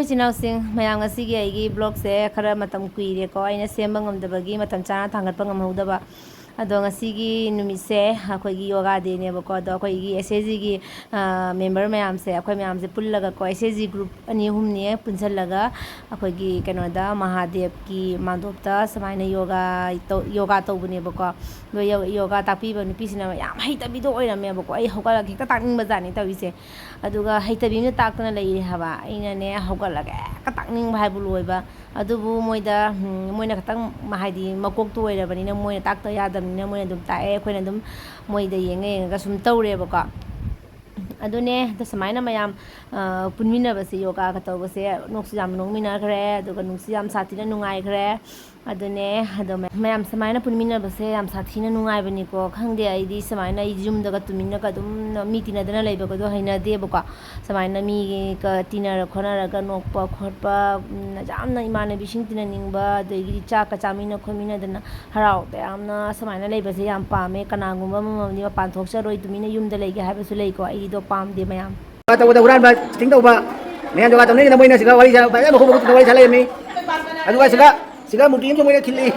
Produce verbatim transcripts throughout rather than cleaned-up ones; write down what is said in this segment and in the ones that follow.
ꯏꯆꯤꯟ ꯏꯅꯥꯎꯁꯤꯡ ꯃꯌꯥꯝ, ꯉꯁꯤꯒꯤ ꯑꯩꯒꯤ vlogꯁꯦ ꯈꯔ ꯃꯇꯝ ꯀꯨꯏꯔꯦꯀꯣ, ꯑꯩꯅ ꯁꯦꯝꯕ ꯉꯝꯗꯕꯒꯤ, ꯃꯇꯝ ꯆꯥꯅ ꯊꯥꯡꯒꯠꯄ ꯉꯝꯍꯧꯗꯕ꯫ ꯑꯗꯣ ꯉꯁꯤꯒꯤ ꯅꯨꯃꯤꯠꯁꯦ ꯑꯩꯈꯣꯏꯒꯤ yoga dayꯅꯦꯕꯀꯣ꯫ ꯑꯗꯣ ꯑꯩꯈꯣꯏꯒꯤ S H Gꯒꯤ member ꯃꯌꯥꯝꯁꯦ, ꯑꯩꯈꯣꯏ ꯃꯌꯥꯝꯁꯦ ꯄꯨꯜꯂꯒꯀꯣ, S H G group ꯑꯅꯤ ꯑꯍꯨꯝꯅꯦ ꯄꯨꯟꯁꯤꯜꯂꯒ ꯑꯩꯈꯣꯏꯒꯤ ꯀꯩꯅꯣꯗ, ꯃꯍꯥꯗꯦꯕꯀꯤ ꯃꯥꯟꯗꯣꯞꯇ ꯁꯨꯃꯥꯏꯅ yoga ꯇꯧ-, yoga ꯇꯧꯕꯅꯦꯕꯀꯣ꯫ ꯑꯗꯣ ꯌꯣ-, yoga ꯇꯥꯛꯄꯤꯕ ꯅꯨꯄꯤꯁꯤꯅ ꯌꯥꯝ ꯍꯩꯇꯕꯤꯗꯣ ꯑꯣꯏꯔꯝꯃꯦꯕꯀꯣ꯫ ꯑꯩ ꯍꯧꯒꯠꯂꯒ ꯍꯦꯛꯇ ꯇꯥꯛꯅꯤꯡꯕ ꯖꯥꯠꯅꯤ ꯇꯧꯔꯤꯁꯦ꯫ ꯑꯗꯨꯒ ꯍꯩꯇꯕꯤ ꯑꯃꯅ ꯇꯥꯛꯇꯅ ꯂꯩꯔꯦ ꯍꯥꯏꯕ꯫ ꯑꯩꯅꯅꯦ ꯍꯧꯒꯠꯂꯒ ꯍꯦꯛꯇ ꯇꯥꯛꯅꯤꯡꯕ ꯍꯥꯏꯕꯨ ꯂꯣꯏꯕ꯫ ꯑꯗꯨꯕꯨ ꯃꯣꯏꯗ, ꯎꯝ, ꯃꯣꯏꯅ ꯈꯤꯇꯪ, ꯍꯥꯏꯗꯤ, ꯃꯀꯣꯛꯇꯣ ꯑꯣꯏꯔꯕꯅꯤꯅ, ꯃꯣꯏꯅ ꯇꯥꯛꯇ ꯌꯥꯗꯕꯅꯤꯅ, ꯃꯣꯏꯅ ꯑꯗꯨꯝ ꯇꯥꯛꯑꯦ꯫ ꯑꯩꯈꯣꯏꯅ ꯑꯗꯨꯝ ꯃꯣꯏꯗ ꯌꯦꯡꯉ ꯌꯦꯡꯉꯒ ꯁꯨꯝ ꯇꯧꯔꯦꯕꯀꯣ꯫ ꯑꯗꯨꯅꯦ, ꯑꯗꯣ ꯁꯨꯃꯥꯏꯅ ꯃꯌꯥꯝ, ꯑ, ꯄꯨꯟꯃꯤꯟꯅꯕꯁꯦ, yogaꯒ ꯇꯧꯕꯁꯦ, ꯅꯣꯛꯁꯨ ꯌꯥꯝ ꯅꯣꯛꯃꯤꯟꯅꯈ꯭ꯔꯦ, ꯑꯗꯨꯒ ꯅꯨꯡꯁꯨ ꯌꯥꯝ ꯁꯥꯊꯤꯅ ꯅꯨꯡꯉꯥꯏꯈ꯭ꯔꯦ꯫ ꯑꯗꯨꯅꯦ, ꯑꯗꯣ ꯃꯌꯥꯝ ꯁꯨꯃꯥꯏꯅ ꯄꯨꯟꯃꯤꯟꯅꯕꯁꯦ ꯌꯥꯝ ꯁꯥꯊꯤꯅ ꯅꯨꯡꯉꯥꯏꯕꯅꯤꯀꯣ꯫ ꯈꯪꯗꯦ, ꯑꯩꯗꯤ ꯁꯨꯃꯥꯏꯅ ꯑꯩ ꯌꯨꯝꯗꯒ ꯇꯨꯃꯤꯟꯅꯒ ꯑꯗꯨꯝ ꯃꯤ ꯇꯤꯟꯅꯗꯅ ꯂꯩꯕꯒꯗꯣ ꯍꯩꯅꯗꯦꯕꯀꯣ꯫ ꯁꯨꯃꯥꯏꯅ ꯃꯤꯒ ꯇꯤꯟꯅꯔ ꯈꯣꯠꯅꯔꯒ ꯅꯣꯛꯄ ꯈꯣꯠꯄ, ꯎꯝ, ꯌꯥꯝꯅ ꯏꯃꯥꯟꯅꯕꯤꯁꯤꯡ ꯇꯤꯟꯅꯅꯤꯡꯕ, ꯑꯗꯒꯤꯗꯤ ꯆꯥꯛꯀ ꯆꯥꯃꯤꯟꯅ ꯈꯣꯠꯃꯤꯟꯅꯗꯅ ꯍꯔꯥꯎ ꯇꯌꯥꯝꯅ ꯁꯨꯃꯥꯏꯅ ꯂꯩꯕꯁꯦ ꯌꯥꯝ ꯄꯥꯝꯃꯦ꯫ ꯀꯅꯥꯒꯨꯝꯕ ꯑꯃꯃꯝꯗꯤ ꯃꯄꯥꯟ ꯊꯣꯛꯆꯔꯣꯏ, ꯇꯨꯃꯤꯟꯅ ꯌꯨꯝꯗ ꯂꯩꯒꯦ ꯍꯥꯏꯕꯁꯨ ꯂꯩꯀꯣ꯫ ꯑꯩꯗꯣ ꯄꯥꯝꯗꯦ ꯃꯌꯥꯝ꯫ ꯇꯧꯕꯗ ꯍꯨꯔꯥꯟꯕ, cheating ꯇꯧꯕ, ꯃꯌꯥꯝ yoga ꯇꯧꯅꯔꯤꯉꯩꯗ ꯃꯣꯏꯅ ꯁꯤꯗ ꯋꯥꯔꯤ ꯁꯥ-, ꯐꯖꯅ ꯃꯈꯣꯡ ꯃꯈꯨꯠ ꯇꯨꯝꯅ ꯋꯥꯔꯤ ꯁꯥ ꯂꯩꯔꯝꯃꯤ꯫ ꯑꯗꯨꯒ ꯁꯤꯗ, ꯁꯤꯗ ꯃꯨꯔꯇꯤ ꯑꯃꯁꯨ ꯃꯣꯏꯅ ꯈꯤꯜꯂꯤ꯫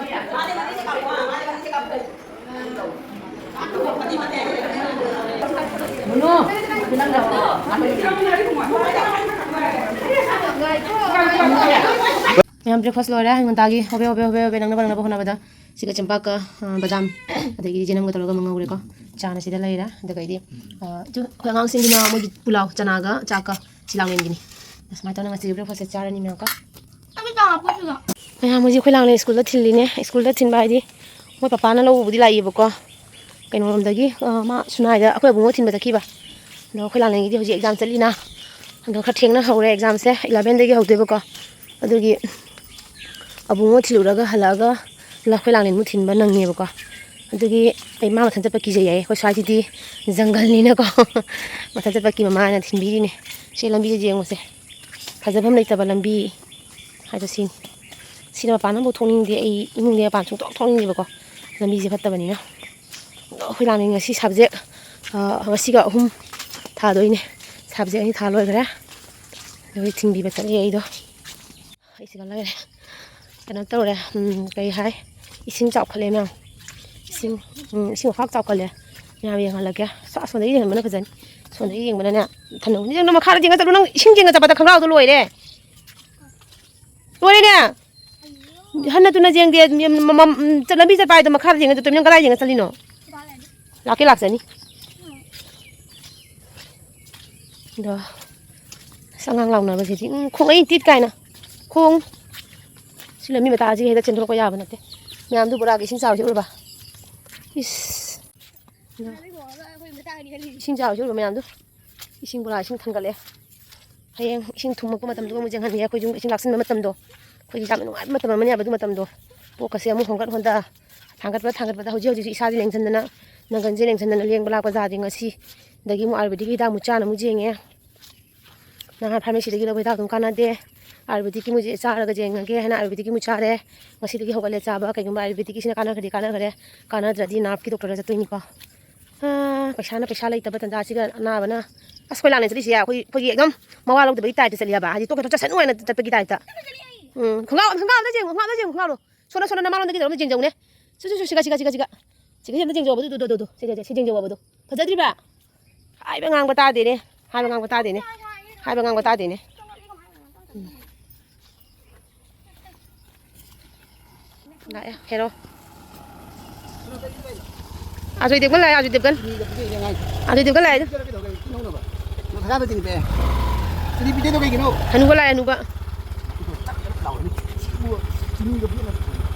ꯃꯌꯥꯝ breakfast ꯂꯣꯏꯔꯦ, ꯉꯟꯇꯥꯒꯤ ꯍꯣꯕꯦ ꯍꯣꯕꯦ ꯍꯣꯕꯦ ꯍꯣꯕꯦ ꯅꯪꯅꯕ ꯅꯪꯅꯕ ꯍꯣꯠꯅꯕꯗ꯫ ꯁꯤꯒ ꯆꯦꯡꯄꯥꯛꯀ, ꯑ, ꯕꯗꯥꯝ, ꯑꯗꯒꯤꯗꯤ ꯆꯦꯅꯝꯒ ꯇꯧꯔꯒ ꯑꯃ ꯉꯧꯔꯦꯀꯣ꯫ ꯆꯥꯅ ꯁꯤꯗ ꯂꯩꯔꯦ꯫ ꯑꯗꯨꯒꯩꯗꯤ, ꯑ, ꯑꯗꯨ ꯑꯩꯈꯣꯏ ꯑꯉꯥꯡꯁꯤꯡꯒꯤꯅ ꯃꯣꯏꯒꯤ ꯄꯨꯂꯥꯎ, ꯆꯅꯥꯒ ꯆꯥꯛꯀ ꯁꯤ ꯂꯥꯡꯂꯦꯟꯒꯤꯅꯤ꯫ ꯑꯁꯨꯃꯥꯏꯅ ꯇꯧꯅ ꯉꯁꯤꯒꯤ breakfastꯁꯦ ꯆꯥꯔꯅꯤ ꯃꯌꯥꯝꯀꯣ꯫ ꯃꯌꯥꯝ ꯍꯧꯖꯤꯛ ꯑꯩꯈꯣꯏ ꯂꯥꯡꯂꯦꯟ ꯁ꯭ꯀꯨꯜꯗ ꯊꯤꯜꯂꯤꯅꯦ꯫ ꯁ꯭ꯀꯨꯜꯗ ꯊꯤꯟꯕ ꯍꯥꯏꯗꯤ ꯃꯣꯏ ꯄꯄꯥꯅ ꯂꯧꯕꯕꯨꯗꯤ ꯂꯥꯛꯏꯕꯀꯣ꯫ ꯀꯩꯅꯣꯔꯣꯝꯗꯒꯤ, ꯑ, ꯃꯥ ꯁꯨꯅꯥꯏꯗ ꯑꯩꯈꯣꯏ ꯑꯕꯨꯡꯉꯣ ꯊꯤꯟꯕ ꯆꯠꯈꯤꯕ꯫ ꯑꯗꯣ ꯑꯩꯈꯣꯏ ꯂꯥꯡꯂꯦꯟꯒꯤꯗꯤ ꯍꯧꯖꯤꯛ exam ꯆꯠꯂꯤꯅ꯫ ꯑꯗꯣ ꯈꯔ ꯊꯦꯡꯅ ꯍꯧꯔꯦ examꯁꯦ, elevenꯗꯒꯤ ꯍꯧꯗꯣꯏꯕꯀꯣ꯫ ꯑꯗꯨꯒꯤ ꯑꯕꯨꯡꯉꯣ ꯊꯤꯜꯂꯨꯔꯒ ꯍꯜꯂꯛꯑꯒ ꯂ-, ꯑꯩꯈꯣꯏ ꯂꯥꯡꯂꯦꯟꯃꯨꯛ ꯊꯤꯟꯕ ꯅꯪꯉꯦꯕꯀꯣ꯫ ꯑꯗꯨꯒꯤ ꯑꯩ ꯃꯥ ꯃꯊꯟ ꯆꯠꯄ ꯀꯤꯖꯩ ꯍꯥꯏꯌꯦ꯫ ꯑꯩꯈꯣꯏ ꯁ꯭ꯋꯥꯏꯁꯤꯗꯤ ꯖꯪꯒꯜꯅꯤꯅꯀꯣ꯫ ꯃꯊꯟ ꯆꯠꯄ ꯀꯤ ꯃꯃꯥꯅ ꯊꯤꯟꯕꯤꯔꯤꯅꯦ꯫ ꯁꯤ ꯂꯝꯕꯤꯁꯦ ꯌꯦꯡꯉꯨꯁꯦ꯫ ꯊꯥꯖꯐꯝ ꯂꯩꯇꯕ ꯂꯝꯕꯤ ꯍꯥꯏꯗꯣ ꯁꯤꯅꯤ꯫ ꯁꯤꯗ ꯃꯄꯥꯟ ꯑꯃꯐꯥꯎ ꯊꯣꯛꯅꯤꯡꯗꯦ꯫ ꯑꯩ ꯏꯃꯨꯡꯗ ꯃꯄꯥꯟ ꯁꯨꯡꯊꯣꯛ ꯊꯣꯛꯅꯤꯡꯗꯦꯕꯀꯣ꯫ ꯂꯝꯕꯤꯁꯦ ꯐꯠꯇꯕꯅꯤꯅ꯫ ꯑꯗꯣ ꯑꯩꯈꯣꯏ ꯂꯥꯡꯂꯦꯟ ꯉꯁꯤ subject, ꯑ, ꯉꯁꯤꯒ ꯑꯍꯨꯝ ꯊꯥꯗꯣꯏꯅꯦ꯫ Subject ꯑꯅꯤ ꯊꯥ ꯂꯣꯏꯈ꯭ꯔꯦ꯫ ꯑꯗꯨꯒꯤ ꯊꯤꯟꯕꯤꯕ ꯆꯠꯂꯤ ꯑꯩꯗꯣ꯫ ꯑꯩ ꯁꯤꯗ ꯂꯩꯔꯦ꯫ ꯀꯩꯅꯣ ꯇꯧꯔꯦ, ꯎꯝ, ꯀꯩ ꯍꯥꯏ, ꯏꯁꯤꯡ ꯆꯥꯎꯈꯠꯂꯦ ꯃꯌꯥꯝ꯫ ꯏꯁꯤꯡ, ꯎꯝ, ꯏꯁꯤꯡ ꯈꯨꯆꯥꯎ ꯆꯥꯎꯈꯠꯂꯦ꯫ ꯃꯌꯥꯝ ꯌꯦꯡꯍꯜꯂꯒꯦ꯫ ꯑꯁ, ꯑꯁꯣꯝꯗꯒꯤ ꯌꯦꯡꯍꯟꯕꯅ ꯐꯖꯅꯤ꯫ ꯑꯁꯣꯝꯗꯒꯤ ꯌꯦꯡꯕꯅꯅꯦ ꯊꯟꯗꯧꯅꯤ꯫ ꯅꯪꯅ ꯃꯈꯥꯗ ꯌꯦꯡꯉ ꯆꯠꯂꯨ꯫ ꯅꯪ ꯏꯁꯤꯡ ꯌꯦꯡꯉ ꯆꯠꯄꯗ ꯈꯪꯒ꯭ꯔꯥꯎꯗꯣ ꯂꯣꯏꯔꯦ꯫ ꯂꯣꯏꯔꯦꯅꯦ꯫ ꯍꯟꯅ ꯇꯨꯅ ꯌꯦꯡꯗꯦ꯫ ꯃ-, ꯃ-, ꯃ-, ꯆꯠ-, ꯂꯝꯕꯤ ꯆꯠꯄ ꯍꯥꯏꯗꯣ ꯃꯈꯥꯗ ꯌꯦꯡꯉ ꯆꯠꯇꯣꯏ꯫ ꯅꯪ ꯀꯗꯥꯏ ꯌꯦꯡꯉ ꯆꯠꯂꯤꯅꯣ? ꯂꯥꯛꯀꯦ ꯂꯥꯛꯆꯅꯤ꯫ ꯑꯗꯣ ꯑꯁ, ꯑꯉꯥꯡ ꯂꯥꯎꯅꯕꯁꯤꯗꯤ, ꯎꯝ, ꯈꯣꯡꯉꯛꯏ ꯇꯤꯠ ꯀꯥꯏꯅ꯫ ꯈꯣꯡ-, ꯁꯤ ꯂꯝꯕꯤ ꯃꯇꯥꯁꯤꯒ ꯍꯦꯛꯇ ꯆꯦꯟꯊꯣꯔꯛꯄ ꯌꯥꯕ ꯅꯠꯇꯦ꯫ ꯃꯌꯥꯝꯗꯨ ꯕꯣꯔꯥꯒꯤ ꯏꯁꯤꯡ ꯆꯥꯎꯁꯤ ꯎꯔꯕ? ꯏꯁ꯫ ꯑꯗꯣ ꯏꯁꯤꯡ ꯆꯥꯎꯁꯤ ꯎꯔꯕ ꯃꯌꯥꯝꯗꯨ? ꯏꯁꯤꯡ ꯕꯣꯔꯥ, ꯏꯁꯤꯡ ꯊꯥꯡꯒꯠꯂꯛꯑꯦ꯫ ꯍꯌꯦꯡ ꯏꯁꯤꯡ ꯊꯨꯝꯃꯛꯄ ꯃꯇꯝꯗꯨꯒ ꯑꯃꯨꯛ ꯌꯦꯡꯍꯟꯒꯦ꯫ ꯑꯩꯈꯣꯏ ꯌꯨꯝ ꯏꯁꯤꯡ ꯂꯥꯛꯁꯤꯟꯕ ꯃꯇꯝꯗꯣ, ꯑꯩꯈꯣꯏꯒꯤ ꯌꯥꯝꯅ ꯅꯨꯡꯉꯥꯏꯕ ꯃꯇꯝ ꯑꯃꯅꯦꯕ ꯑꯗꯨ ꯃꯇꯝꯗꯣ꯫ ꯄꯣꯛꯀꯁꯦ ꯑꯃꯨꯛ ꯍꯣꯡꯒꯠ ꯍꯣꯟꯗ, ꯊꯥꯡꯒꯠꯄ ꯊꯥꯡꯒꯠꯄꯗ ꯍꯧꯖꯤꯛ ꯍꯧꯖꯤꯛꯁꯨ ꯏꯁꯥꯁꯦ ꯂꯦꯡꯁꯟꯗꯅ, ꯅꯪꯒꯟꯁꯦ ꯂꯦꯡꯁꯟꯗꯅ ꯂꯦꯡꯕ ꯂꯥꯛꯄ ꯌꯥꯗꯦ꯫ ꯉꯁꯤꯗꯒꯤ ꯑꯃꯨꯛ ꯑꯥꯌꯨꯔꯕꯦꯗꯤꯛꯀꯤ ꯍꯤꯗꯥꯛ ꯑꯃꯨꯛ ꯆꯥꯅ ꯑꯃꯨꯛ ꯌꯦꯡꯉꯦ꯫ ꯅꯍꯥꯟ ꯐꯥꯔꯃꯥꯁꯤꯗꯒꯤ ꯂꯧꯕ ꯍꯤꯗꯥꯛ ꯑꯗꯨꯝ ꯀꯥꯟꯅꯗꯦ, ꯑꯥꯌꯨꯔꯕꯦꯗꯤꯛꯀꯤ ꯃꯣꯏꯁꯦ ꯆꯥꯔꯒ ꯌꯦꯡꯉꯒꯦ ꯍꯥꯏꯅ ꯑꯥꯌꯨꯔꯕꯦꯗꯤꯛꯀꯤ ꯑꯃꯨꯛ ꯆꯥꯔꯦ꯫ ꯉꯁꯤꯗꯒꯤ ꯍꯧꯒꯠꯂꯦ ꯆꯥꯕ꯫ ꯀꯩꯒꯨꯝꯕ ꯑꯥꯌꯨꯔꯕꯦꯗꯤꯛꯀꯤꯁꯤꯅ ꯀꯥꯟꯅꯈ꯭ꯔꯗꯤ ꯀꯥꯟꯅꯈ꯭ꯔꯦ, ꯀꯥꯟꯅꯗ꯭ꯔꯗꯤ ꯅꯥꯔꯐꯀꯤ ꯗꯣꯛꯇꯔꯗ ꯆꯠꯇꯣꯏꯅꯤꯀꯣ꯫ ꯑꯥ, ꯄꯩꯁꯥꯅ ꯄꯩꯁꯥ ꯂꯩꯇꯕ ꯇꯟꯖꯥꯁꯤꯒ ꯑꯅꯥꯕꯅ꯫ ꯑꯁ, ꯑꯩꯈꯣꯏ ꯂꯥꯛꯅ ꯆꯠꯂꯤꯁꯦ ꯑꯩꯈꯣꯏ, ꯑꯩꯈꯣꯏꯒꯤ ꯑꯗꯨꯝ ꯃꯋꯥ ꯂꯧꯗꯕꯒꯤ ꯇꯥꯏꯞꯇ ꯆꯠꯂꯤ ꯍꯥꯏꯕ, ꯍꯥꯏꯗꯤ ꯇꯣꯛꯈ꯭ꯔ ꯆꯠꯁꯅꯨ ꯍꯥꯏꯅ ꯆꯠꯄꯒꯤ ꯇꯥꯏꯞꯇ꯫ ꯎꯝ, ꯈꯣꯡꯒ꯭ꯔꯥꯎ, ꯈꯣꯡꯒ꯭ꯔꯥꯎ ꯑꯝꯇ ꯌꯦꯡꯉꯨ, ꯈꯣꯡꯒ꯭ꯔꯥꯎ ꯑꯝꯇ ꯌꯦꯡꯉꯨ, ꯈꯣꯡꯒ꯭ꯔꯥꯎꯗꯣ꯫ ꯁꯣꯟꯅ, ꯁꯣꯟꯅ ꯅꯃꯥꯔꯣꯝꯗꯒꯤ ꯇꯧꯔ ꯑꯝꯇ ꯌꯦꯡꯖꯧꯅꯦ꯫ ꯁꯨ, ꯁꯨ, ꯁꯨ, ꯁꯤꯒ, ꯁꯤꯒ, ꯁꯤꯒ, ꯁꯤꯒ꯫ ꯁꯤꯒ ꯑꯝꯇ ꯌꯦꯡꯖꯧꯕ, ꯑꯗꯨ, ꯑꯗꯨ, ꯑꯗꯨ, ꯑꯗꯨ꯫ ꯁꯤ, ꯁꯤ, ꯁꯤ, ꯁꯤ ꯌꯦꯡꯖꯧꯕ, ꯑꯗꯨ꯫ ꯐꯖꯗ꯭ꯔꯤꯕ꯭ꯔꯥ? ꯍꯥꯏꯕ ꯉꯥꯡꯕ ꯇꯥꯗꯦꯅꯦ꯫ ꯍꯥꯏꯕ ꯉꯥꯡꯕ ꯇꯥꯗꯦꯅꯦ꯫ ꯍꯥꯏꯕ ꯉꯥꯡꯕ ꯇꯥꯗꯦꯅꯦ꯫ ꯎꯝ꯫ ꯂꯥꯛꯑꯦ, ꯍꯦꯔꯣ꯫ ꯑꯖꯣꯏ ꯗꯦꯕꯒꯟ ꯂꯥꯛꯑꯦ, ꯑꯖꯣꯏ ꯗꯦꯕꯒꯟ꯫ ꯑꯖꯣꯏ ꯗꯦꯕꯒꯟ ꯂꯥꯛꯑꯦ꯫ ꯍꯅꯨꯕ ꯂꯥꯛꯑꯦ, ꯍꯅꯨꯕ꯫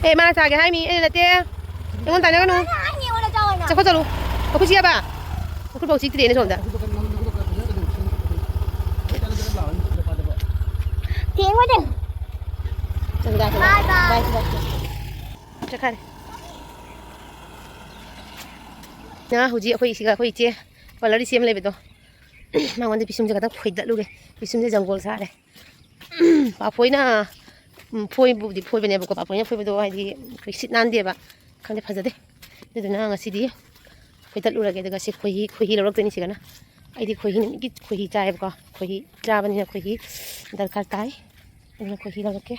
ꯑꯦ, ꯃꯥꯅ ꯆꯥꯒꯦ ꯍꯥꯏꯃꯤ, ꯑꯩꯅ ꯅꯠꯇꯦ꯫ ꯑꯩꯉꯣꯟꯗ ꯇꯥꯏꯅꯒꯅꯨ꯫ ꯆꯠꯈꯣ ꯆꯠꯂꯨ꯫ ꯃꯈꯨꯠ ꯆꯤꯛꯑꯕ? ꯃꯈꯨꯠ ꯐꯥꯎ ꯆꯤꯛꯇ꯭ꯔꯦꯅꯦ ꯁꯣꯝꯗ꯫ ꯆꯠꯈ꯭ꯔꯦ꯫ ꯅ ꯍꯧꯖꯤꯛ ꯑꯩꯈꯣꯏ ꯁꯤꯒ ꯑꯩꯈꯣꯏ ꯏꯆꯦ ꯄꯥꯔꯂꯔ ꯏꯆꯦ ꯑꯃ ꯂꯩꯕꯗꯣ, ꯃꯉꯣꯟꯗ ꯄꯤꯁꯨꯝꯁꯦ ꯈꯛꯇꯪ ꯐꯣꯏꯗꯠꯂꯨꯒꯦ꯫ ꯄꯤꯁꯨꯝꯁꯦ ꯖꯪꯒꯣꯜ ꯁꯥꯔꯦ꯫ ꯄꯥꯐꯣꯏꯅ, ꯎꯝ, ꯐꯣꯏꯕꯨꯗꯤ ꯐꯣꯏꯕꯅꯦꯕꯀꯣ, ꯄꯥꯐꯣꯏꯅ ꯐꯣꯏꯕꯗꯣ ꯍꯥꯏꯗꯤ ꯑꯩꯈꯣꯏ ꯁꯤꯠ ꯅꯥꯟꯗꯦꯕ, ꯈꯪꯗꯦ, ꯐꯖꯗꯦ꯫ ꯑꯗꯨꯗꯨꯅ ꯉꯁꯤꯗꯤ ꯐꯣꯏꯗꯠꯂꯨꯔꯒꯦ꯫ ꯑꯗꯨꯒ ꯁꯤ ꯈꯣꯏꯍꯤ, ꯈꯣꯏꯍꯤ ꯂꯧꯔꯛꯇꯣꯏꯅꯤ ꯁꯤꯒꯅ꯫ ꯑꯩꯗꯤ ꯈꯣꯏꯍꯤ ꯅꯨꯃꯤꯠꯀꯤ ꯈꯣꯏꯍꯤ ꯆꯥꯏꯌꯦꯕꯀꯣ꯫ ꯈꯣꯏꯍꯤ ꯆꯥꯕꯅꯤꯅ ꯈꯣꯏꯍꯤ ꯗꯔꯀꯥꯔ ꯇꯥꯏ꯫ ꯑꯗꯨꯅ ꯈꯣꯏꯍꯤ ꯂꯧꯔꯛꯀꯦ꯫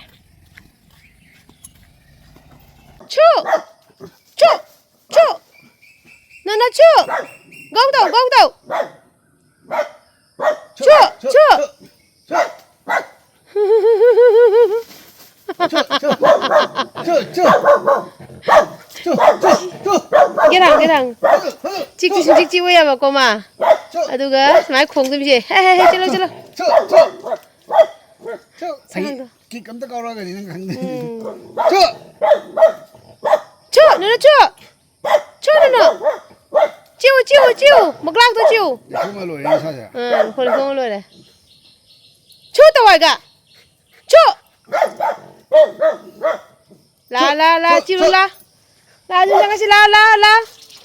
ꯆꯨ! ꯆꯨ! ꯆꯨ! ꯅꯣꯅꯣ ꯆꯨ! ꯒꯧ ꯇꯧ, ꯒꯧ ꯇꯧ! ꯆꯨ! ꯆꯨ! ꯆꯨ, ꯆꯨ, ꯆꯨ, ꯆꯨ, ꯆꯨ, ꯆꯨ, ꯆꯨ, ꯆꯨ꯫ ꯒꯦꯔꯥꯡ, ꯒꯦꯔꯥꯡ꯫ ꯆꯤꯛꯇꯤ ꯁꯨꯡꯆꯤꯛ ꯆꯤꯛꯑꯣꯏ ꯌꯥꯕꯀꯣ ꯃꯥ꯫ ꯆꯨ꯫ ꯑꯗꯨꯒ ꯁꯨꯃꯥꯏꯅ ꯈꯣꯡꯗꯣꯏꯁꯦ꯫ ꯍꯦ, ꯍꯦ, ꯍꯦ, ꯆꯠꯂꯣ, ꯆꯠꯂꯣ꯫ ꯆꯨ, ꯆꯨ, ꯆꯨ꯫ ꯆꯨ, ꯆꯨ꯫ ꯀꯤꯛ ꯑꯝꯇ ꯀꯥꯎꯔꯛꯑꯒꯗꯤ ꯅꯪ ꯈꯪꯗꯣꯏꯅꯤ꯫ ꯎꯝ꯫ ꯆꯨ꯫ ꯆꯨ, ꯅꯨꯅꯨ, ꯆꯨ꯫ ꯆꯨ, ꯅꯨꯅꯨ꯫ ꯆꯤꯎ, ꯆꯤꯎ, ꯆꯤꯎ꯫ ꯃꯀ꯭ꯂꯥꯛꯇꯣ ꯆꯤꯎ꯫ ꯂꯩꯈꯣꯝꯅ ꯂꯣꯏꯔꯦ ꯅꯁꯥꯁꯦ꯫ ꯑꯥ, ꯂꯩꯈꯣꯝ, ꯂꯩꯈꯣꯝ ꯂꯣꯏꯔꯦ꯫ ꯆꯨ ꯇꯧ ꯍꯥꯏꯒ꯫ ꯆꯨ꯫ ꯂꯥ, ꯂꯥ, ꯂꯥ, ꯆꯨ, ꯆꯤꯔꯨ ꯆꯨ꯫ ꯂꯥ꯫ ꯂꯥ, ꯑꯗꯨꯝ ꯆꯪꯉꯁꯤ, ꯂꯥ, ꯂꯥ, ꯂꯥ꯫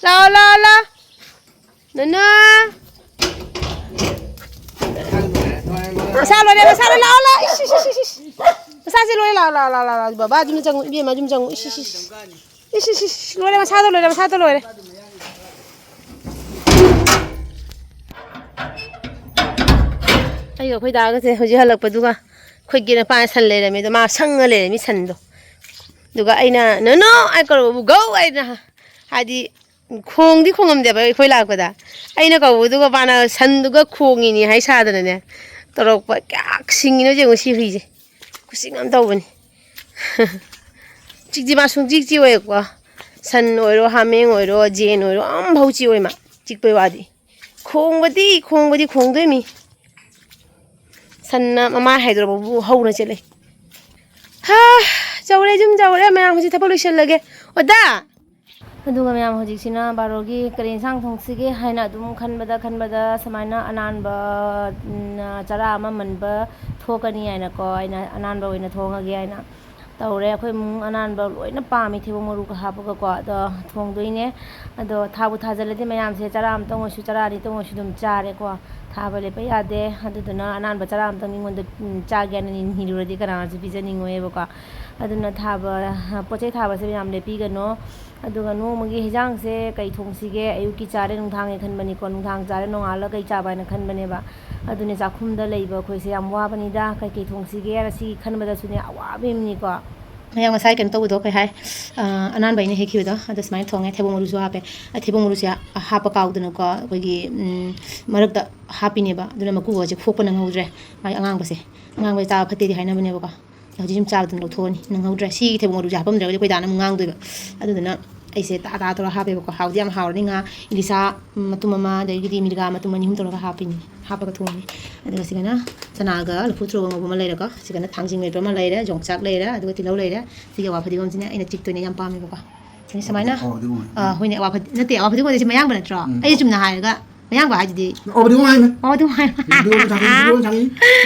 ꯂꯥ, ꯂꯥ, ꯂꯥ꯫ ꯅꯅꯥ꯫ ꯃꯁꯥ ꯂꯣꯏꯔꯦ, ꯃꯁꯥ ꯂꯣꯏꯔꯦ, ꯂꯥꯛꯑꯣ, ꯂꯥꯛꯑꯣ꯫ ꯏꯁ, ꯏꯁ, ꯏꯁ, ꯏꯁ, ꯏꯁ꯫ ꯃꯁꯥꯁꯦ ꯂꯣꯏꯔꯦ, ꯂꯥꯛꯑꯣ, ꯂꯥꯛꯑꯣ, ꯂꯥꯛꯑꯣ, ꯂꯥꯛꯑꯣ, ꯂꯥꯛꯑꯣ꯫ ꯕꯕꯥ, ꯑꯗꯨꯝ ꯆꯪꯉꯨ, ꯏꯕꯦꯝꯃ, ꯑꯗꯨꯝ ꯆꯪꯉꯨ꯫ ꯏꯁ, ꯏꯁ, ꯏꯁ꯫ ꯏꯁ, ꯏꯁ, ꯏꯁ, ꯂꯣꯏꯔꯦ, ꯃꯁꯥꯗ ꯂꯣꯏꯔꯦ, ꯃꯁꯥꯗ ꯂꯣꯏꯔꯦ꯫ ꯑꯩꯒ ꯑꯩꯈꯣꯏ ꯗꯥꯒꯁꯦ ꯍꯧꯖꯤꯛ ꯍꯜꯂꯛꯄꯗꯨꯒ ꯑꯩꯈꯣꯏꯒꯤ ꯅꯨꯄꯥ ꯁꯟ ꯂꯩꯔꯝꯃꯦ ꯑꯗꯣ ꯃꯥ ꯁꯪꯉ ꯂꯩꯔꯝꯃꯤ ꯁꯟꯗꯣ꯫ ꯑꯗꯨꯒ ꯑꯩꯅ, "ꯅꯣꯅꯣ," ꯑꯩ ꯀꯧꯔꯕꯨ, "ꯒꯧ," ꯑꯩꯅ ꯍꯥꯏꯗꯤ ꯈꯣꯡꯗꯤ ꯈꯣꯡꯉꯝꯗꯦꯕ ꯑꯩꯈꯣꯏ ꯂꯥꯛꯄꯗ꯫ ꯑꯩꯅ ꯀꯧꯕꯗꯨꯒ ꯃꯥꯅ ꯁꯟꯗꯨꯒ ꯈꯣꯡꯉꯤꯅꯤ ꯍꯥꯏ ꯁꯥꯗꯅꯅꯦ ꯇꯧꯔꯛꯄ꯫ ꯀꯌꯥ ꯁꯤꯡꯉꯤꯅꯣ ꯌꯦꯡꯉꯨ ꯁꯤ ꯍꯨꯏꯁꯦ꯫ ꯈꯨꯁꯤꯡ ꯑꯃ ꯇꯧꯕꯅꯤ꯫ ꯆꯤꯛꯇꯤ ꯃꯥ ꯁꯨꯡꯆꯤꯛ ꯆꯤꯛꯑꯣꯏꯀꯣ꯫ ꯁꯟ ꯑꯣꯏꯔꯣ, ꯍꯥꯃꯦꯡ ꯑꯣꯏꯔꯣ, ꯌꯦꯟ ꯑꯣꯏꯔꯣ, ꯑꯝꯐꯥꯎ ꯆꯤꯛꯑꯣꯏ ꯃꯥ꯫ ꯆꯤꯛꯄꯩ ꯋꯥꯗꯤ꯫ ꯈꯣꯡꯕꯗꯤ, ꯈꯣꯡꯕꯗꯤ ꯈꯣꯡꯗꯣꯏꯃꯤ꯫ ꯁꯟꯅ ꯃꯃꯥ ꯍꯥꯏꯗꯣꯔꯛꯄꯕꯨ ꯍꯧꯅ ꯆꯦꯜꯂꯦ꯫ ꯍꯥ, ꯆꯧꯔꯦ, ꯌꯨꯝ ꯆꯧꯔꯦ꯫ ꯃꯌꯥꯝ ꯍꯧꯖꯤꯛ ꯊꯕꯛ ꯂꯣꯏꯁꯤꯜꯂꯒꯦ꯫ ꯑꯣꯗꯥ! ꯑꯗꯨꯒ ꯃꯌꯥꯝ ꯍꯧꯖꯤꯛꯁꯤꯅ ꯕꯥꯔꯣꯒꯤ ꯀꯔꯤ ꯏꯟꯁꯥꯡ ꯊꯣꯡꯁꯤꯒꯦ ꯍꯥꯏꯅ ꯑꯗꯨꯝ ꯈꯟꯕꯗ ꯈꯟꯕꯗ ꯁꯨꯃꯥꯏꯅ ꯑꯅꯥꯟꯕ, ꯎꯝ, ꯆꯔꯥ ꯑꯃ ꯃꯟꯕ ꯊꯣꯛꯀꯅꯤ ꯍꯥꯏꯅꯀꯣ, ꯑꯩꯅ ꯑꯅꯥꯟꯕ ꯑꯣꯏꯅ ꯊꯣꯡꯉꯒꯦ ꯍꯥꯏꯅ ꯇꯧꯔꯦ꯫ ꯑꯩꯈꯣꯏ ꯏꯃꯨꯡ ꯑꯅꯥꯟꯕ ꯂꯣꯏꯅ ꯄꯥꯝꯃꯤ, ꯊꯩꯕꯣꯡ ꯃꯔꯨꯒ ꯍꯥꯞꯄꯒꯀꯣ꯫ ꯑꯗꯣ ꯊꯣꯡꯗꯣꯏꯅꯦ꯫ ꯑꯗꯣ ꯊꯥꯕꯨ ꯊꯥꯖꯜꯂꯗꯤ ꯃꯌꯥꯝꯁꯦ ꯆꯔꯥ ꯑꯃꯇꯪ ꯑꯣꯏꯁꯨ, ꯆꯔꯥ ꯑꯅꯤꯇꯪ ꯑꯣꯏꯁꯨ ꯑꯗꯨꯝ ꯆꯥꯔꯦꯀꯣ꯫ ꯊꯥꯕ ꯂꯦꯞꯄ ꯌꯥꯗꯦ꯫ ꯑꯗꯨꯗꯨꯅ ꯑꯅꯥꯟꯕ ꯆꯔꯥ ꯑꯃꯇꯪ ꯃꯤꯉꯣꯟꯗ, ꯎꯝ, ꯆꯥꯒꯦ ꯍꯥꯏꯅ ꯅꯤ-, ꯅꯤꯔꯨꯔꯗꯤ ꯀꯅꯥꯅꯁꯨ ꯄꯤꯖꯅꯤꯡꯉꯣꯏꯌꯦꯕꯀꯣ꯫ ꯑꯗꯨꯅ ꯊꯥꯕ, ꯄꯣꯠ ꯆꯩ ꯊꯥꯕꯁꯦ ꯌꯥꯝ ꯂꯦꯞꯄꯤꯒꯅꯣ꯫ ꯑꯗꯨꯒ ꯅꯣꯡꯃꯒꯤ ꯍꯤꯟꯖꯥꯡꯁꯦ ꯀꯩ ꯊꯣꯡꯁꯤꯒꯦ, ꯑꯌꯨꯛꯀꯤ ꯆꯥꯔꯦ, ꯅꯨꯡꯗꯥꯡꯒꯤ ꯈꯟꯕꯅꯤꯀꯣ, ꯅꯨꯡꯗꯥꯡ ꯆꯥꯔꯦ, ꯅꯣꯡꯉꯥꯜꯂꯒ ꯀꯩ ꯆꯥꯕ ꯍꯥꯏꯅ ꯈꯟꯕꯅꯦꯕ꯫ ꯑꯗꯨꯅꯦ, ꯆꯥꯛꯈꯨꯝꯗ ꯂꯩꯕ ꯑꯩꯈꯣꯏꯁꯦ ꯌꯥꯝ ꯋꯥꯕꯅꯤꯗ, ꯀꯩ ꯀꯩ ꯊꯣꯡꯁꯤꯒꯦ ꯍꯥꯏꯅ ꯁꯤꯒꯤ ꯈꯟꯕꯗꯁꯨꯅꯦ ꯑꯋꯥꯕ ꯑꯃꯅꯤꯀꯣ꯫ ꯃꯌꯥꯝ ꯉꯁꯥꯏ ꯀꯩꯅꯣ ꯇꯧꯕꯗꯣ ꯀꯩ ꯍꯥꯏ, ꯑ, ꯑꯅꯥꯟꯕ ꯑꯩꯅ ꯍꯦꯛꯈꯤꯕꯗꯣ, ꯑꯗꯣ ꯁꯨꯃꯥꯏꯅ ꯊꯣꯡꯉꯦ꯫ ꯊꯩꯕꯣꯡ ꯃꯔꯨꯁꯨ ꯍꯥꯞꯄꯦ꯫ ꯑ, ꯊꯩꯕꯣꯡ ꯃꯔꯨꯁꯦ ꯍꯥꯞꯄ ꯀꯥꯎꯗꯅꯀꯣ, ꯑꯩꯈꯣꯏꯒꯤ, ꯎꯝ, ꯃꯔꯛꯇ ꯍꯥꯞꯄꯤꯅꯦꯕ, ꯑꯗꯨꯅ ꯃꯀꯨꯒꯁꯦ ꯈꯣꯛꯄ ꯅꯪꯍꯧꯗ꯭ꯔꯦ꯫ ꯃꯥꯒꯤ ꯑꯉꯥꯡꯕꯁꯦ, ꯑꯉꯥꯡꯕꯁꯦ ꯆꯥꯕ ꯐꯠꯇꯦꯗꯤ ꯍꯥꯏꯅꯕꯅꯦꯕꯀꯣ꯫ ꯍꯧꯖꯤꯛ ꯁꯨꯝ ꯆꯥꯕꯗꯨꯅ ꯂꯧꯊꯣꯛꯑꯅꯤ, ꯅꯪꯍꯧꯗ꯭ꯔꯦ꯫ ꯁꯤꯒꯤ ꯊꯩꯕꯣꯡ ꯃꯔꯨꯁꯦ ꯍꯥꯞꯄꯝꯗ꯭ꯔꯒꯗꯤ ꯑꯩꯈꯣꯏ ꯗꯥꯅ ꯑꯃꯨꯛ ꯉꯥꯡꯗꯣꯏꯕ꯫ ꯑꯗꯨꯗꯨꯅ ꯑꯩꯁꯦ ꯇꯥ ꯇꯥ ꯇꯧꯔꯒ ꯍꯥꯞꯄꯦꯕꯀꯣ꯫ ꯍꯥꯎꯗꯤ ꯌꯥꯝ ꯍꯥꯎꯔꯅꯤ꯫ ꯉꯥ ꯏꯂꯤꯁꯥ ꯃꯇꯨꯝ ꯑꯃ, ꯑꯗꯒꯤꯗꯤ ꯃꯤꯔꯒꯥ ꯃꯇꯨꯝ ꯑꯅꯤ ꯑꯍꯨꯝ ꯇꯧꯔꯒ ꯍꯥꯞꯄꯤꯅꯤ, ꯍꯥꯞꯄꯒ ꯊꯣꯡꯉꯤꯅꯤ꯫ ꯑꯗꯨꯒ ꯁꯤꯒꯅ ꯆꯅꯥꯒ ꯂꯐꯨ ꯊꯔꯣꯒ ꯉꯧꯕ ꯑꯃ ꯂꯩꯔꯦꯀꯣ꯫ ꯁꯤꯒꯅ ꯊꯥꯡꯖꯤꯡ ꯃꯦꯠꯄ ꯑꯃ ꯂꯩꯔꯦ, ꯌꯣꯡꯆꯥꯛ ꯂꯩꯔꯦ, ꯑꯗꯨꯒ ꯇꯤꯜꯍꯧ ꯂꯩꯔꯦ꯫ ꯁꯤꯒꯤ ꯑꯋꯥ ꯐꯗꯤꯒꯣꯝꯁꯤꯅ ꯑꯩꯅ ꯆꯤꯛꯇꯣꯏꯅꯦ, ꯌꯥꯝ ꯄꯥꯝꯃꯦꯕꯀꯣ꯫ ꯑꯗꯩ ꯁꯨꯃꯥꯏꯅ, ꯑꯋꯥ ꯐꯗꯤꯒꯣꯝ ꯑꯣꯏꯅ ꯑꯥ, ꯍꯣꯏꯅꯦ, ꯑꯋꯥ ꯐꯗꯤ-, ꯅꯠꯇꯦ, ꯑꯋꯥ ꯐꯗꯤꯒꯣꯝ ꯍꯥꯏꯁꯦ ꯃꯌꯥꯡꯕ ꯅꯠꯇ꯭ꯔꯣ? ꯎꯝ꯫ ꯑꯩ ꯆꯨꯝꯅ ꯍꯥꯏꯔꯒ ꯃꯌꯥꯡꯕ ꯍꯥꯏꯁꯤꯗꯤ꯫ ꯑꯋꯥ ꯐꯗꯤꯒꯣꯝ ꯍꯥꯏꯕ꯫ ꯑꯋꯥ ꯐꯗꯤꯒꯣꯝ ꯍꯥꯏꯕ꯫ ꯐꯗꯤꯒꯣꯝ ꯊꯥꯡꯖꯤꯡ, ꯐꯗꯤꯒꯣꯝ ꯊꯥꯡꯖꯤꯡ꯫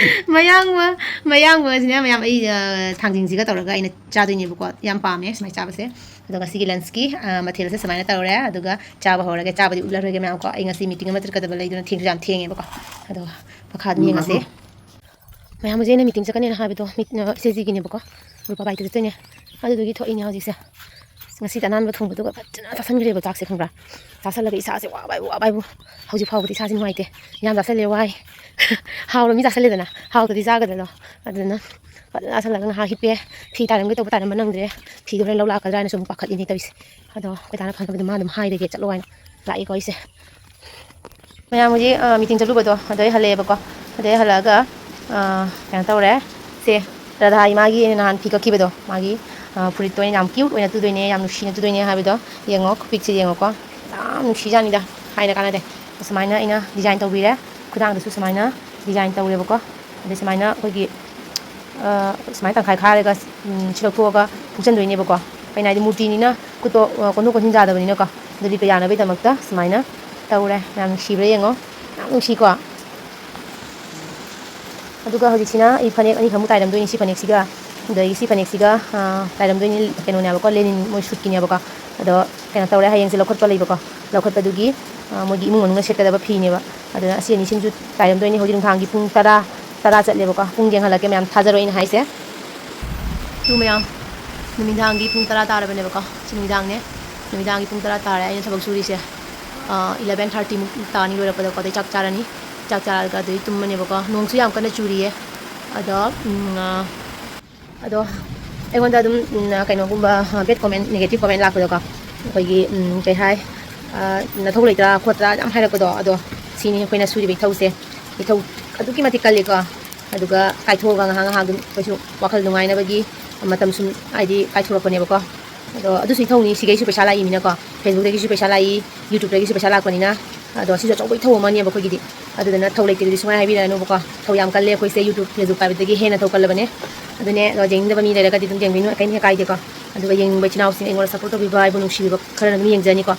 ꯃꯌꯥꯡꯕ, ꯃꯌꯥꯡꯕꯁꯤꯅ ꯃꯌꯥꯝ ꯑꯩ, ꯑ, ꯊꯥꯡꯖꯤꯡꯁꯤꯒ ꯇꯧꯔꯒ ꯑꯩꯅ ꯆꯥꯗꯣꯏꯅꯦꯕꯀꯣ꯫ ꯌꯥꯝ ꯄꯥꯝꯃꯦ ꯁꯨꯃꯥꯏꯅ ꯆꯥꯕꯁꯦ꯫ ꯑꯗꯣ ꯉꯁꯤꯒꯤ lunchꯀꯤ, ꯑ, ꯃꯊꯦꯜꯁꯦ ꯁꯨꯃꯥꯏꯅ ꯇꯧꯔꯦ꯫ ꯑꯗꯨꯒ ꯆꯥꯕ ꯍꯧꯔꯒꯦ꯫ ꯆꯥꯕꯗꯤ ꯎꯠꯂꯔꯣꯏꯒꯦ ꯃꯌꯥꯝ ꯀꯣ꯫ ꯑꯩ ꯉꯁꯤ meeting ꯑꯃ ꯆꯠꯀꯗꯕ ꯂꯩꯗꯨꯅ ꯊꯦꯡꯁꯨ ꯌꯥꯝ ꯊꯦꯡꯉꯦꯕꯀꯣ꯫ ꯑꯗꯣ ꯃꯈꯥ ꯑꯗꯨꯝ ꯌꯦꯡꯉꯁꯦ꯫ ꯃꯌꯥꯝ ꯍꯧꯖꯤꯛ ꯑꯩꯅ meeting ꯆꯠꯀꯅꯦꯅ ꯍꯥꯏꯕꯗꯣ, ꯃꯤꯠ-, ꯑ, ꯏꯆꯦꯖꯤꯒꯤꯅꯦꯕꯀꯣ꯫ ꯒ꯭ꯔꯨꯞ ꯄꯥꯏꯗ ꯆꯠꯇꯣꯏꯅꯦ꯫ ꯑꯗꯨꯗꯨꯒꯤ ꯊꯣꯛꯏꯅꯦ ꯍꯧꯖꯤꯛꯁꯦ꯫ ꯉꯁꯤꯗꯤ ꯑꯅꯥꯟꯕ ꯊꯣꯡꯕꯗꯨꯒ ꯐꯖꯅ ꯆꯥꯁꯟꯈ꯭ꯔꯦꯕ ꯆꯥꯛꯁꯦ, ꯈꯪꯕ꯭ꯔꯥ? ꯆꯥꯁꯜꯂꯒ ꯏꯁꯥꯁꯦ ꯋꯥꯕ ꯍꯥꯏꯕꯨ, ꯋꯥꯕ ꯍꯥꯏꯕꯨ꯫ ꯍꯧꯖꯤꯛ ꯐꯥꯎꯕꯗꯤ ꯏꯁꯥꯁꯦ ꯅꯨꯡꯉꯥꯏꯇꯦ꯫ ꯌꯥꯝ ꯆꯥꯁꯜꯂꯦ, ꯋꯥꯏ꯫ ꯍꯥꯎꯔ ꯃꯤ ꯆꯥꯁꯜꯂꯦꯗꯅ, ꯍꯥꯎꯇꯗꯤ ꯆꯥꯒꯗ꯭ꯔꯗꯣ꯫ ꯑꯗꯨꯅ ꯐꯖꯅ ꯆꯥꯁꯜꯂꯒ ꯉꯥꯏꯍꯥꯛ ꯍꯤꯞꯄꯦ꯫ ꯐꯤ ꯇꯥꯏꯔꯝꯒꯦ ꯇꯧꯕ ꯇꯥꯏꯔꯝꯕ ꯅꯪꯗ꯭ꯔꯦ꯫ ꯐꯤꯗꯣ ꯍꯣꯔꯦꯟ ꯂꯧ ꯂꯥꯛꯀꯗ꯭ꯔꯥ ꯍꯥꯏꯅ ꯁꯨꯝ ꯄꯥꯈꯠꯂꯤꯅꯦ ꯇꯧꯔꯤꯁꯦ꯫ ꯑꯗꯣ ꯑꯩꯈꯣꯏ ꯗꯥꯅ ꯐꯪꯗꯕꯗꯣ ꯃꯥ ꯑꯗꯨꯝ ꯍꯥꯏꯔꯒꯦ ꯆꯠꯂꯣ ꯍꯥꯏꯅ ꯂꯥꯛꯏꯀꯣ ꯑꯩꯁꯦ꯫ ꯃꯌꯥꯝ ꯍꯧꯖꯤꯛ, ꯑ, meeting ꯆꯠꯂꯨꯕꯗꯣ, ꯑꯗꯩ ꯍꯜꯂꯛꯑꯦꯕꯀꯣ꯫ ꯑꯗꯩ ꯍꯜꯂꯛꯑꯒ, ꯑ, ꯀꯩꯅꯣ ꯇꯧꯔꯦ꯫ ꯁꯦ, ꯔꯥꯙꯥ ꯏꯃꯥꯒꯤ ꯑꯩꯅ ꯅꯍꯥꯟ ꯐꯤ ꯀꯛꯈꯤꯕꯗꯣ, ꯃꯥꯒꯤ, ꯑ, ꯐꯨꯔꯤꯠꯇꯣ ꯑꯩꯅ ꯌꯥꯝ cute ꯑꯣꯏꯅ ꯇꯨꯗꯣꯏꯅꯦ, ꯌꯥꯝ ꯅꯨꯡꯁꯤꯅ ꯇꯨꯗꯣꯏꯅꯦ ꯍꯥꯏꯕꯗꯣ ꯌꯦꯡꯉꯣ, ꯈꯨꯄꯤꯛꯁꯦ ꯌꯦꯡꯉꯣꯀꯣ꯫ ꯌꯥꯝ ꯅꯨꯡꯁꯤꯖꯥꯠꯅꯤꯗ, ꯍꯥꯏꯅ ꯀꯥꯟꯅꯗꯦ꯫ ꯁꯨꯃꯥꯏꯅ ꯑꯩꯅ design ꯇꯧꯕꯤꯔꯦ꯫ ꯈꯨꯗꯥꯡꯗꯁꯨ ꯁꯨꯃꯥꯏꯅ design ꯇꯧꯔꯦꯕꯀꯣ꯫ ꯑꯗꯩ ꯁꯨꯃꯥꯏꯅ ꯑꯩꯈꯣꯏꯒꯤ, ꯑ, ꯁꯨꯃꯥꯏꯅ ꯇꯪꯈꯥꯏ ꯈꯥꯏꯔꯒ, ꯎꯝ, ꯁꯤ ꯂꯧꯊꯣꯛꯑꯒ ꯐꯨꯛꯆꯟꯗꯣꯏꯅꯦꯕꯀꯣ꯫ ꯀꯩꯅꯣ ꯍꯥꯏꯗꯤ ꯃꯨꯔꯇꯤꯅꯤꯅ ꯈꯨꯠꯇꯣ, ꯑ, ꯀꯣꯟꯊꯣꯛ ꯀꯣꯟꯁꯤꯟ ꯌꯥꯗꯕꯅꯤꯅꯀꯣ꯫ ꯑꯗꯨ ꯂꯤꯠꯄ ꯌꯥꯅꯕꯒꯤꯗꯃꯛꯇ ꯁꯨꯃꯥꯏꯅ ꯇꯧꯔꯦ꯫ ꯌꯥꯝ ꯅꯨꯡꯁꯤꯕ꯭ꯔꯥ ꯌꯦꯡꯉꯣ꯫ ꯌꯥꯝ ꯅꯨꯡꯁꯤꯀꯣ꯫ ꯑꯗꯨꯒ ꯍꯧꯖꯤꯛꯁꯤꯅ ꯑꯩ ꯐꯅꯦꯛ ꯑꯅꯤꯈꯛꯃꯨꯛ ꯇꯥꯏꯔꯝꯗꯣꯏꯅꯤ꯫ ꯁꯤ ꯐꯅꯦꯛꯁꯤꯒ, ꯑꯗꯒꯤ ꯁꯤ ꯐꯅꯦꯛꯁꯤꯒ, ꯑ, ꯇꯥꯏꯔꯝꯗꯣꯏꯅꯤ꯫ ꯀꯩꯅꯣꯅꯦꯕꯀꯣ, ꯂꯦꯅꯤꯟ ꯃꯣꯏ ꯁꯨꯠꯀꯤꯅꯦꯕꯀꯣ꯫ ꯑꯗꯣ ꯀꯩꯅꯣ ꯇꯧꯔꯦ, ꯍꯌꯦꯡꯁꯦ ꯂꯧꯈꯠꯄ ꯂꯩꯕꯀꯣ꯫ ꯂꯧꯈꯠꯄꯗꯨꯒꯤ, ꯑ, ꯃꯣꯏꯒꯤ ꯏꯃꯨꯡ ꯃꯅꯨꯡꯅ ꯁꯦꯠꯀꯗꯕ ꯐꯤꯅꯦꯕ꯫ ꯑꯗꯨꯅ ꯑꯁꯤ ꯑꯅꯤꯁꯤꯃꯁꯨ ꯇꯥꯏꯔꯝꯗꯣꯏꯅꯤ꯫ ꯍꯧꯖꯤꯛ ꯅꯨꯡꯗꯥꯡꯒꯤ ꯄꯨꯡ ꯇꯔꯥ, ꯇꯔꯥ ꯆꯠꯂꯦꯕꯀꯣ꯫ ꯄꯨꯡ ꯌꯦꯡꯍꯜꯂꯛꯀꯦ ꯃꯌꯥꯝ, ꯊꯥꯖꯔꯣꯏ ꯑꯩꯅ ꯍꯥꯏꯁꯦ꯫ ꯇꯨ ꯃꯌꯥꯝ, ꯅꯨꯃꯤꯗꯥꯡꯒꯤ ꯄꯨꯡ ꯇꯔꯥ ꯇꯥꯔꯕꯅꯦꯕꯀꯣ꯫ ꯁꯤ ꯅꯨꯃꯤꯗꯥꯡꯅꯦ, ꯅꯨꯃꯤꯗꯥꯡꯒꯤ ꯄꯨꯡ ꯇꯔꯥ ꯇꯥꯔꯦ꯫ ꯑꯩꯅ ꯊꯕꯛ ꯁꯨꯔꯤꯁꯦ ꯑꯦꯂꯚꯦꯟ ꯊꯥꯔꯇꯤꯃꯨꯛ ꯇꯥꯅꯤ ꯂꯣꯏꯔꯛꯄꯗꯀꯣ꯫ ꯑꯗꯩ ꯆꯥꯛ ꯆꯥꯔꯅꯤ, ꯆꯥꯛ ꯆꯥꯔꯒ ꯑꯗꯨꯗꯩ ꯇꯨꯝꯃꯅꯦꯕꯀꯣ꯫ ꯅꯣꯡꯁꯨ ꯌꯥꯝ ꯀꯟꯅ ꯆꯨꯔꯤꯌꯦ꯫ ꯑꯗꯣ ꯎꯝ, ꯑꯥ, ꯑꯗꯣ ꯑꯩꯉꯣꯟꯗ ꯑꯗꯨꯝ ꯎꯝ, ꯀꯩꯅꯣꯒꯨꯝꯕ ꯕꯦꯠ ꯀꯣꯃꯦꯟ, ꯅꯦꯒꯦꯇꯤꯞ ꯀꯣꯃꯦꯟ ꯂꯥꯛꯄꯗꯣꯀꯣ, ꯑꯩꯈꯣꯏꯒꯤ ꯎꯝ, ꯀꯩ ꯍꯥꯏ, ꯑꯥ, ꯅꯊꯧ ꯂꯩꯇ꯭ꯔꯥ ꯈꯣꯠꯇ꯭ꯔꯥ ꯌꯥꯝ ꯍꯥꯏꯔꯛꯄꯗꯣ꯫ ꯑꯗꯣ ꯁꯤꯅꯤ ꯑꯩꯈꯣꯏꯅ ꯁꯨꯔꯤꯕ ꯏꯊꯧꯁꯦ꯫ ꯏꯊꯧ ꯑꯗꯨꯛꯀꯤ ꯃꯇꯤꯛ ꯀꯜꯂꯤꯀꯣ꯫ ꯑꯗꯨꯒ ꯀꯥꯏꯊꯣꯛꯑꯒ ꯉꯥꯏꯍꯥꯛ ꯉꯥꯏꯍꯥꯛ ꯑꯗꯨꯝ ꯑꯩꯈꯣꯏꯁꯨ ꯋꯥꯈꯜ ꯅꯨꯡꯉꯥꯏꯅꯕꯒꯤ ꯃꯇꯝ ꯁꯨꯝ ꯍꯥꯏꯗꯤ ꯀꯥꯏꯊꯣꯔꯛꯄꯅꯦꯕꯀꯣ꯫ ꯑꯗꯣ ꯑꯗꯨꯁꯨ ꯏꯊꯧꯅꯤ꯫ ꯁꯤꯈꯩꯁꯨ ꯄꯩꯁꯥ ꯂꯥꯛꯏꯃꯤꯅꯀꯣ, ꯐꯦꯁꯕꯨꯛꯇꯒꯤꯁꯨ ꯄꯩꯁꯥ ꯂꯥꯛꯏ, ꯌꯨꯇ꯭ꯌꯨꯕꯇꯒꯤꯁꯨ ꯄꯩꯁꯥ ꯂꯥꯛꯄꯅꯤꯅ꯫ ꯑꯗꯣ ꯁꯤꯁꯨ ꯑꯆꯧꯕ ꯏꯊꯧ ꯑꯃꯅꯦꯕ ꯑꯩꯈꯣꯏꯒꯤꯗꯤ꯫ ꯑꯗꯨꯗꯨꯅ ꯊꯧ ꯂꯩꯇꯦꯗꯨꯗꯤ ꯁꯨꯡꯍꯥꯏ ꯍꯥꯏꯕꯤꯔꯛꯑꯅꯨꯕꯀꯣ꯫ ꯊꯧ ꯌꯥꯝ ꯀꯜꯂꯦ ꯑꯩꯈꯣꯏꯁꯦ, ꯌꯨꯇ꯭ꯌꯨꯕ, ꯐꯦꯁꯕꯨꯛ ꯄꯥꯏꯕꯗꯒꯤ ꯍꯦꯟꯅ ꯊꯧ ꯀꯜꯂꯕꯅꯦ꯫ ꯑꯗꯨꯅꯦ, ꯑꯗꯣ ꯌꯦꯡꯅꯤꯡꯗꯕ ꯃꯤ ꯂꯩꯔꯒꯗꯤ ꯑꯗꯨꯝ ꯌꯦꯡꯕꯤꯅꯨ, ꯀꯩꯝ ꯍꯦꯛ ꯀꯥꯏꯗꯦꯀꯣ꯫ ꯑꯗꯨꯒ ꯌꯦꯡꯅꯤꯡꯕ ꯏꯆꯤꯟ ꯏꯅꯥꯎꯁꯤꯡ, ꯑꯩꯉꯣꯟꯗ ꯁꯞꯄꯣꯔꯠ ꯇꯧꯕꯤꯕ, ꯑꯩꯕꯨ ꯅꯨꯡꯁꯤꯕꯤꯕ ꯈꯔꯅ ꯑꯗꯨꯝ ꯌꯦꯡꯖꯅꯤꯀꯣ꯫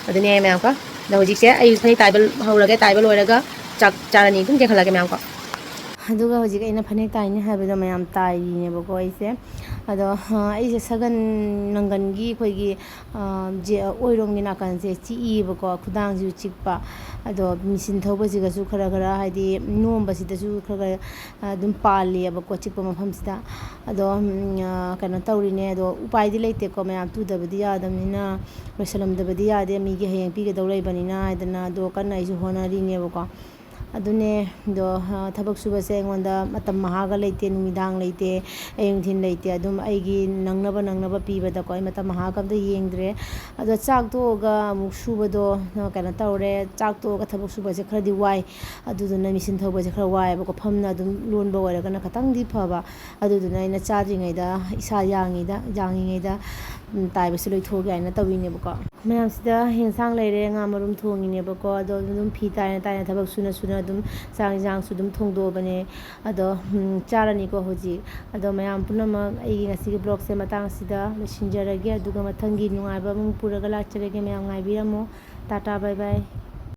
ꯑꯗꯨꯅꯦ ꯃꯌꯥꯝꯀꯣ꯫ ꯑꯗꯣ ꯍꯧꯖꯤꯛꯁꯦ ꯑꯩ ꯐꯅꯦꯛ ꯇꯥꯏꯕ ꯍꯧꯔꯒꯦ, ꯇꯥꯏꯕ ꯂꯣꯏꯔꯒ ꯆꯥꯛ ꯆꯥꯔꯅꯤ꯫ ꯑꯗꯨꯝ ꯌꯦꯡꯍꯜꯂꯛꯑꯒꯦ ꯃꯌꯥꯝꯀꯣ꯫ ꯑꯗꯨꯒ ꯍꯧꯖꯤꯛ ꯑꯩꯅ ꯐꯅꯦꯛ ꯇꯥꯏꯅꯤ ꯍꯥꯏꯕꯗꯣ ꯃꯌꯥꯝ ꯇꯥꯏꯔꯤꯅꯦꯕꯀꯣ ꯑꯩꯁꯦ꯫ ꯑꯗꯣ ꯑꯩꯁꯦ ꯁꯒꯟ ꯅꯪꯒꯟꯒꯤ ꯑꯩꯈꯣꯏꯒꯤ ꯑꯣꯏꯔꯣꯝꯒꯤ ꯅꯥꯀꯟꯁꯦ ꯆꯤꯛꯏꯕꯀꯣ, ꯈꯨꯗꯥꯡꯁꯤꯁꯨ ꯆꯤꯛꯄ꯫ ꯑꯗꯣ ꯃꯦꯆꯤꯟ ꯊꯧꯕꯁꯤꯒꯁꯨ ꯈꯔ ꯈꯔ ꯍꯥꯏꯗꯤ ꯅꯣꯝꯕꯁꯤꯗꯁꯨ ꯈꯔ ꯈꯔ ꯑꯗꯨꯝ ꯄꯥꯜꯂꯤꯑꯕꯀꯣ, ꯆꯤꯛꯄ ꯃꯐꯝꯁꯤꯗ꯫ ꯑꯗꯣ ꯀꯩꯅꯣ ꯇꯧꯔꯤꯅꯦ꯫ ꯑꯗꯣ ꯎꯄꯥꯏꯗꯤ ꯂꯩꯇꯦꯀꯣ, ꯃꯌꯥꯝ ꯇꯨꯗꯕꯗꯤ ꯌꯥꯗꯕꯅꯤꯅ, ꯂꯣꯏꯁꯤꯜꯂꯝꯗꯕꯗꯤ ꯌꯥꯗꯦ, ꯃꯤꯒꯤ ꯍꯌꯦꯡ ꯄꯤꯒꯗꯧ ꯂꯩꯕꯅꯤꯅ ꯍꯥꯏꯗꯅ꯫ ꯑꯗꯣ ꯀꯟꯅ ꯑꯩꯁꯨ ꯍꯣꯠꯅꯔꯤꯅꯦꯕꯀꯣ꯫ ꯑꯗꯨꯅꯦ꯫ ꯑꯗꯣ ꯊꯕꯛ ꯁꯨꯕꯁꯦ ꯑꯩꯉꯣꯟꯗ ꯃꯇꯝ ꯃꯍꯥꯒ ꯂꯩꯇꯦ, ꯅꯨꯃꯤꯗꯥꯡ ꯂꯩꯇꯦ, ꯑꯌꯨꯛ ꯅꯨꯡꯊꯤꯜ ꯂꯩꯇꯦ꯫ ꯑꯗꯨꯝ ꯑꯩꯒꯤ ꯅꯪꯅꯕ ꯅꯪꯅꯕ ꯄꯤꯕꯗꯀꯣ ꯑꯩ ꯃꯇꯝ ꯃꯍꯥꯒ ꯑꯝꯇ ꯌꯦꯡꯗ꯭ꯔꯦ꯫ ꯑꯗꯣ ꯆꯥꯛ ꯇꯣꯛꯑꯒ ꯑꯃꯨꯛ ꯁꯨꯕꯗꯣ ꯀꯩꯅꯣ ꯇꯧꯔꯦ꯫ ꯆꯥꯛ ꯇꯣꯛꯑꯒ ꯊꯕꯛ ꯁꯨꯕꯁꯦ ꯈꯔꯗꯤ ꯋꯥꯏ꯫ ꯑꯗꯨꯗꯨꯅ ꯃꯦꯆꯤꯟ ꯊꯧꯕꯁꯦ ꯈꯔ ꯋꯥꯏꯑꯦꯕꯀꯣ꯫ ꯐꯝꯅ ꯑꯗꯨꯝ ꯂꯣꯟꯕ ꯑꯣꯏꯔꯒꯅ ꯈꯇꯪꯗꯤ ꯐꯕ꯫ ꯑꯗꯨꯗꯨꯅ ꯑꯩꯅ ꯆꯥꯗ꯭ꯔꯤꯉꯩꯗ, ꯏꯁꯥ ꯌꯥꯡꯉꯤꯗ, ꯌꯥꯡꯉꯤꯉꯩꯗ ꯇꯥꯏꯕꯁꯦ ꯂꯣꯏꯊꯣꯛꯑꯒꯦ ꯍꯥꯏꯅ ꯇꯧꯔꯤꯅꯦꯕꯀꯣ꯫ ꯃꯌꯥꯝꯁꯤꯗ ꯌꯦꯟꯁꯥꯡ ꯂꯩꯔꯦ, ꯉꯥ ꯃꯔꯨꯝ ꯊꯣꯡꯉꯤꯅꯦꯕꯀꯣ꯫ ꯑꯗꯣ ꯑꯗꯨꯝ ꯐꯤ ꯇꯥꯏꯅ ꯇꯥꯏꯅ, ꯊꯕꯛ ꯁꯨꯅ ꯁꯨꯅ ꯑꯗꯨꯝ ꯆꯥꯛ ꯌꯦꯟꯁꯥꯡꯁꯨ ꯑꯗꯨꯝ ꯊꯣꯡꯗꯣꯛꯑꯕꯅꯦ꯫ ꯑꯗꯣ ꯆꯥꯔꯅꯤꯀꯣ ꯍꯧꯖꯤꯛ꯫ ꯑꯗꯣ ꯃꯌꯥꯝ ꯄꯨꯝꯅꯃꯛ, ꯑꯩꯒꯤ ꯉꯁꯤꯒꯤ ꯕ꯭ꯂꯣꯛꯁꯦ ꯃꯇꯥꯡꯁꯤꯗ ꯂꯣꯏꯁꯤꯟꯖꯔꯒꯦ꯫ ꯑꯗꯨꯒ ꯃꯊꯪꯒꯤ ꯅꯨꯡꯉꯥꯏꯕ ꯑꯃ ꯄꯨꯔꯒ ꯂꯥꯛꯆꯔꯒꯦ꯫ ꯃꯌꯥꯝ ꯉꯥꯏꯕꯤꯔꯝꯃꯣ꯫ ꯇꯥꯇꯥ, ꯕꯥꯏ ꯕꯥꯏ꯫